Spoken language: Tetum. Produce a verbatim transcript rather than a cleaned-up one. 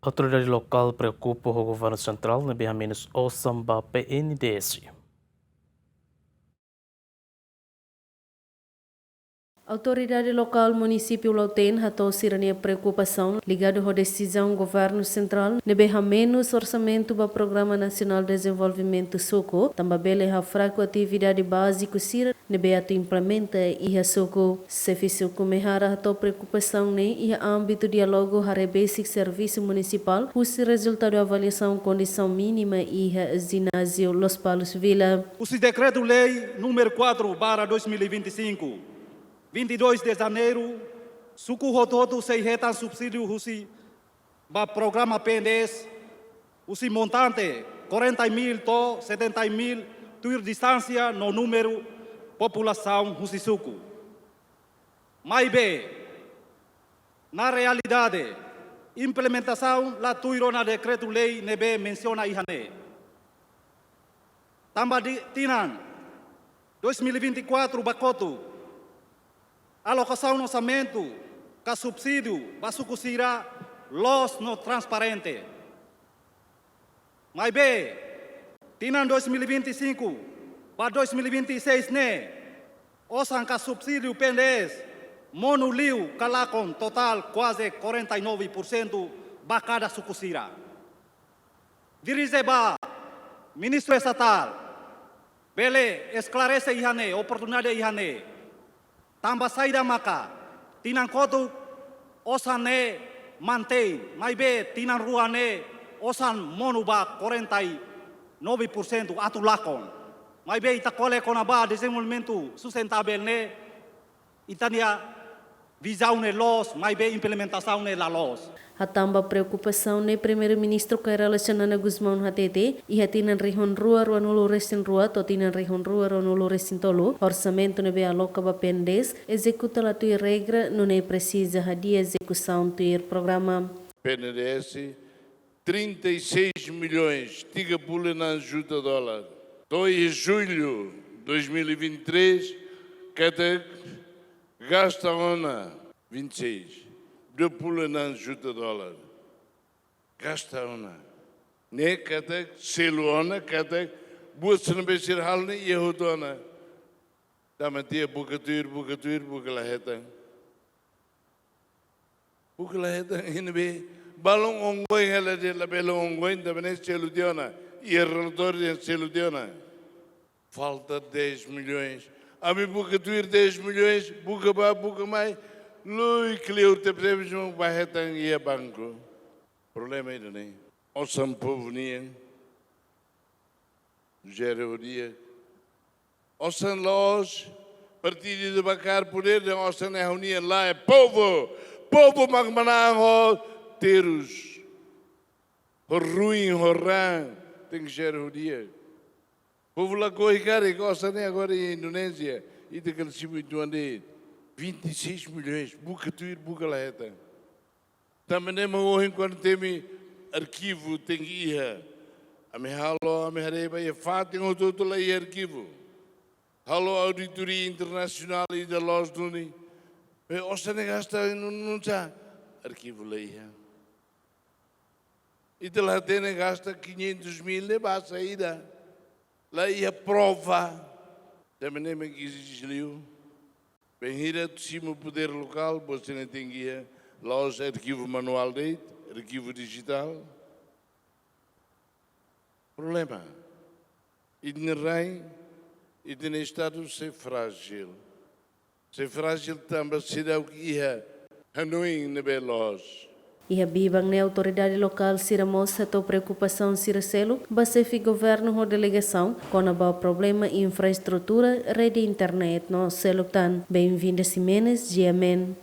Autoridade lokál preokupa ho governu sentrál ne'ebé hamenus osan ba P N D S. Autoridade lokál munisípiu Lautém hato'o sira-nia preokupasaun ligadu ho desizaun governu sentrál ne'ebé hamenus orsamentu ba Programa Nasionál Dezenvolvimentu Suku, tanba bele hafraku atividade báziku sira ne'ebé atu implementa iha suku. Xefe suku Mehara hato'o preokupasaun ne'e iha ámbitu diálogu haree besik servisu munisipál husi rezultadu avaliasaun kondisaun mínima iha jináziu Lospalos Vila. Husi Dekretu-Lei número quatro barra dois mil e vinte e cinco, vinte e dois de janeiro, suku hotu-hotu sei hetan subsídiu husi ba programa P N D S, husi montante quarenta mil to'o setenta mil, tuir distánsia no númeru populasaun husi suku. Maibé, na realidade, implementasaun la tuir ona Dekretu-Lei ne'ebé mensiona iha ne'e. Tanba tinan dois mil e vinte e quatro ba kotuk, alokasaun orsamentu ka subsídiu ba suku sira loos no transparente. Maibé, tinan dois mil e vinte e cinco ba dois mil e vinte e seis ne'e, osan ka subsídiu P N D S monu liu ka lakon totál kuaze quarenta e nove por cento ba kada suku sira. Dirije ba Ministru Estatál, bele esklarese iha ne'e, oportunidade iha ne'e. Tanba saida maka tinan kotuk osan ne'e mantein, maibé tinan rua ne'e osan monu ba quarenta e nove por cento atu lakon. Maibé ita ko'alia kona-ba dezenvolvimentu sustentável ne'e, ita-nia vizaun ne'e loos, maibé implementasaun ne'e la loos. Hatán ba preokupasaun ne'e, Primeiru-Ministru Kay Rala Xanana Gusmão hatete, iha tinan rihun rua ruanulu-resin-rua to'o tinan rihun rua ruanulu-resin-tolu, orsamentu ne'ebé aloka ba P N D S ezekuta la tuir regra, nune'e presiza hadi'a ezekusaun tuir programa. P N D S, trinta e seis milhões tiga puluh enam juta dólar. To'o iha jullu dois mil e vinte e três, katak gasta ona vinte e seis, dua puluh enam juta dólar. Gasta ona. Ne'e katak selu ona, katak buat sira ne'ebé sira halo ne'e iha hotu ona. Tanba tiha buka tuir, buka tuir, buka la hetan. Buka la hetan, iha ne'ebé balun ongoing hela de'it, labele ongoing, tanba ne'e selu tiha ona. Iha relatóriu dehan selu tiha ona. Falta dez milhões. Ami buka tuir dez milhões, buka bá, buka mai. Lui kleur tebes, tebes mak bá hetan iha banku. Problema ida-ne'e. Osan povu nian. Jere ho di'ak. Osan la'ós, partidu ida barak podér dehan osan ne'e ha'u-nian, lae, povu. Povu mak manán ho terus, ho ruin, ho raan. Tenke jere ho di'ak. Povu lakohi karik, osan ne'e agora iha Indonézia, ita kala simu uitoan de'it. Vinte e seis milhões, buka tuir, buka la hetan. Tanba ne'e mak ohin kuandu temi arkivu tenke iha. Ami halo, ami haree ba iha fatin hotu-hotu la iha arkivu. Halo auditoria internasionál ida loos duni. Maibé osan ne'e gasta nunsa, arkivu la iha. Ita la hatene gasta quinhentos mil ne'e ba saida. La iha prova. Tanba ne'e mak ezije liu. Bainhira atu simu podér lokál, buat sira-ne'e tenke iha, la'ós arkivu manuál de'it, arkivu dijitál. Problema. Ita-nia rain, ita-nia Estadu sei frájil. Sei frájil tanba seidauk iha hanoin ne'ebé loos. Iha biban ne'e autoridade lokál sira mós hato'o preokupasaun sira seluk ba xefe governu ho delegasaun kona-ba problema infraestrutura, rede internet no seluk tan. Benvinda Ximenes, G M N.